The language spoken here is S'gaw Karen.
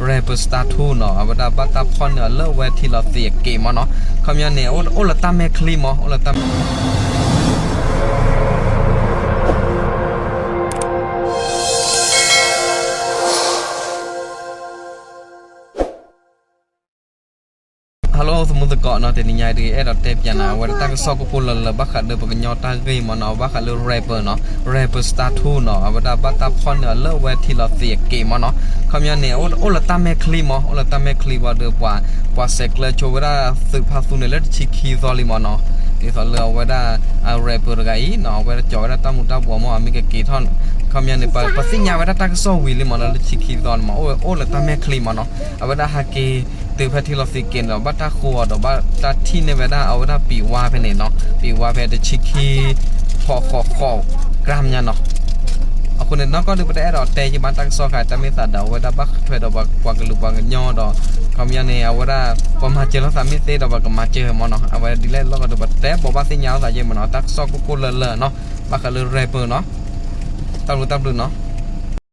rapper Star Two နီၤ အဝဲဒၣ်ဘၣ်တၢ်ဖီၣ်န့ၢ်အီၤလၢအဝဲထံလီၤသံးအက့ၢ်မၢ်နီၤ. ခီပညီန့ၣ် အိၣ်လၢတၢ်မဲာ်ချံမၢ် အိၣ်လၢတၢ်မဲာ် Hello သမူသကိးနီၤ, တနံၤညါဒုးအဲၣ်ဒိးတဲပၠးနၤ အဝဲဒၣ်တၢ်ကစီၣ်ကိၢ်ကိၢ်လၢၤလၢၤ ဘၣ်ဃးဒီးပကညီတၢ်ဂ့ၢ်မၢ်နီၤ, ဘၣ်ဃးလၢ rapper နီၤ, rapper Star Two နီၤ အဝဲဒၣ်ဘၣ်တၢ်ဖီၣ်န့ၢ်အီၤလၢအဝဲထံလီၤသံးအက့ၢ်မၢ်နီၤ. ခီပညီန့ၣ် အိၣ်လၢတၢ်မဲာ်ချံမၢ်, အိၣ်လၢတၢ်မဲာ်ချံဝံၤဒီးပှၤ, ပှၤဆဲးကျၢဆိဝဲဒၣ်သုးဖါသူန့ၣ်လၢတဆံခံသီလံမၢ်နီၤ. ဒ်သိးလၢအဝဲဒၣ် rapper တဂၤအံၤနီၤ အဝဲဒၣ်ကၠီၤဝဲဒၣ်တၢ်မူၤတၢ်ဘှီးမၢ် အမ့ၢ်ကက့ၤထီၣ်, ခီပညီန့ၣ် ပသ့ၣ်ညါဝဲဒၣ်တၢ်ကစီၣ်ဝံၤလံမၢ်နီၤ လၢတဆံခံသီန့ၣ်မၢ်, အိၣ်လၢတၢ်မဲာ်ချံမၢ်နီၤ. အဝဲဒၣ်ဟးက့ၤတုၤဖဲထံလီၤသံးက့ၢ်န့ၣ်ဒီး ဘၣ်တၢ်ဃိအီၤဒီး ဘၣ်တၢ်ထံၣ်န့ၢ်ဝဲဒၣ်အဝဲဒၣ်ပံၤဝါဖဲန့ၣ်နီၤ, ပံၤဝါဖဲတဆံခံ ဖီဃီဃီ gram ညါနီၤ. အဃိန့ၣ် နီၢ်ကီၢ်ဒုးပတအဲၣ်ဒိးတဲယဘၣ်တၢ်ကစီၣ်ခါ တၢ်မ့ၢ်သးဒီး အဝဲဒၣ်ဘၣ်ထွဲဒီးပှၤကလုာ်ပှၤကညီဒီး ခီပညီန့ၣ် အဝဲဒၣ် ပှၤမၤစၢၤလိာ်သးမ့ၢ်သ့ဒီး ပှၤကမၤစၢၤမၢ်နီၤ. အဝဲဒ်လဲၣ်လီၤကဒီး ပတဲဘိးဘၣ်သ့ၣ်ညါလိာ်သးယဲၢ်မၢ်နီၤ, တၢ်ကစီၣ်ကိၢ်ကိၢ်လၢၤလၢၤနီၤ, ဘၣ်ဃးလၢ rapper နီၤ, တၢ်ဘျုးတၢ်ဘျုးနီၤ.